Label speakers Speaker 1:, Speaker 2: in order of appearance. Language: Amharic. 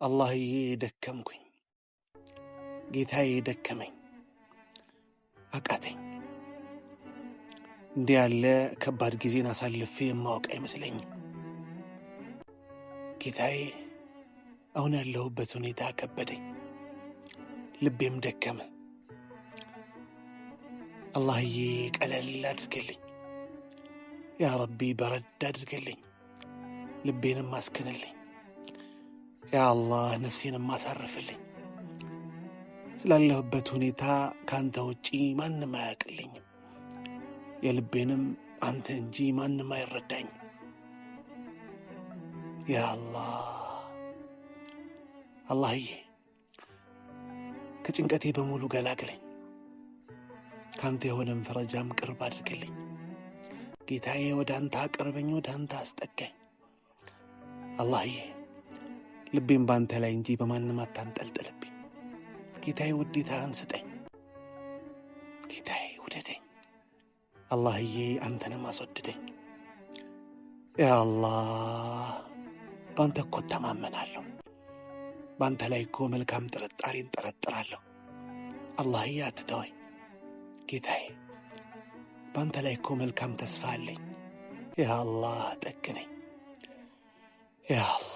Speaker 1: አላህዬ ደከምኩኝ፣ ጌታዬ ደከመኝ፣ አቃተኝ። እንዲህ ያለ ከባድ ጊዜን አሳልፌ የማወቅ አይመስለኝም። ጌታዬ አሁን ያለሁበት ሁኔታ ከበደኝ፣ ልቤም ደከመ። አላህዬ ቀለል አድርግልኝ፣ ያ ረቢ በረድ አድርግልኝ፣ ልቤንም አስክንልኝ። ያ አላህ ነፍሴንም አሳርፍልኝ። ስላለሁበት ሁኔታ ከአንተ ውጪ ማንም አያውቅልኝም፣ የልቤንም አንተ እንጂ ማንም አይረዳኝም። ያ አላህ አላህዬ ከጭንቀቴ በሙሉ ገላግለኝ፣ ከአንተ የሆነም ፈረጃም ቅርብ አድርግልኝ። ጌታዬ ወደ አንተ አቅርበኝ፣ ወደ አንተ አስጠጋኝ። አላህዬ ልቤም በአንተ ላይ እንጂ በማንም አታንጠልጥልብኝ። ጌታዬ ውዴታህን ስጠኝ፣ ጌታዬ ውደደኝ። አላህዬ አንተንም አስወድደኝ። ያ አላህ በአንተ እኮ እተማመናለሁ፣ በአንተ ላይ እኮ መልካም ጥርጣሬን ጠረጥራለሁ። አላህዬ አትተወኝ ጌታዬ፣ በአንተ ላይ እኮ መልካም ተስፋ አለኝ። ያ አላህ ጠግነኝ። ያ አላህ።